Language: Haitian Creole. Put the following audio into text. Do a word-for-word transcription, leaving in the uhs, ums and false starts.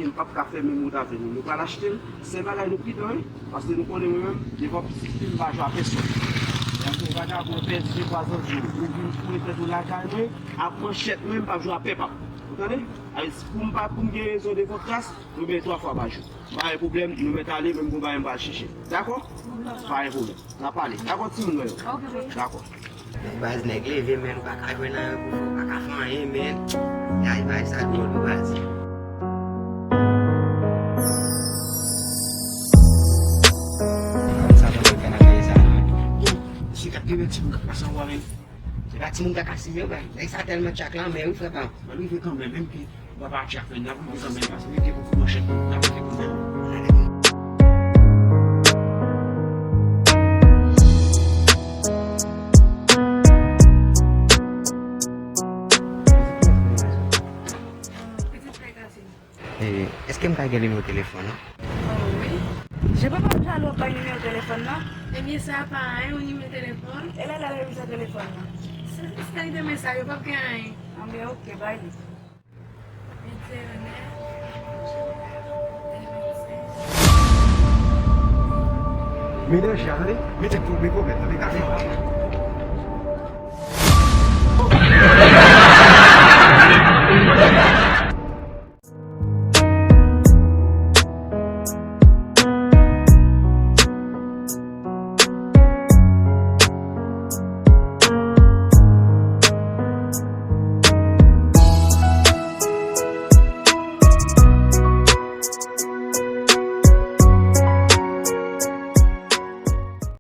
M p ap ka fè menm wout avè nou. Nou pral achte l. Sèl bagay nou pridan, wi. Paske nou konnen mwen menm, devan pitit fi m, m pa jwe a pèsòn. Lè m te vagabon, pèdi de twa zanmi, ou vin foure tèt ou lakay mwen, ak manchèt mwen, m p ap jwe a pèp ap. Ou tande? Ay, pou m pa, pou m gen rezon devan kras, nou benyen twa fwa pa jou. Pa gen pwoblèm, nou mèt ale, menm gon bagay m pral chèche. Dakò? Pa gen pwoblèm. N a pale. Dakò, timoun mwen yo? Dakò. Baz, nèg leve, men, ou pa ka jwenn anyen pou fè, ou pa ka fè anyen, men. Ay, bagay sa dwòl, wi, baz. Kòm sa, bon, fè nan kay sa. Misye k ap kenbe timoun k ap pase anba, men. Se pa timoun k ap asime yo, men. Nèg sa tèlman tchak la, men wi, frè pa m. Mwen rive kanmenm, menm ke papa a tchak, men n ap rive kanmenm, paske mete pou manchèt, n ap rive kanmenm. Pitit frè Kasim. Eh, èske m ka gen nimewo telefòn ou? Oh, wi. Je papa m jalou ap bay nimewo telefòn nan. Ebyen, sa pa anyen, yon nimewo telefòn. E lè lè l bezwen telefòn nan? Se, se kalite mesaj, yo p ap gen anyen. Anben, oke, bay li. Mete nan je a, tande? Mete pou, mete pou, mete pou, mete pou.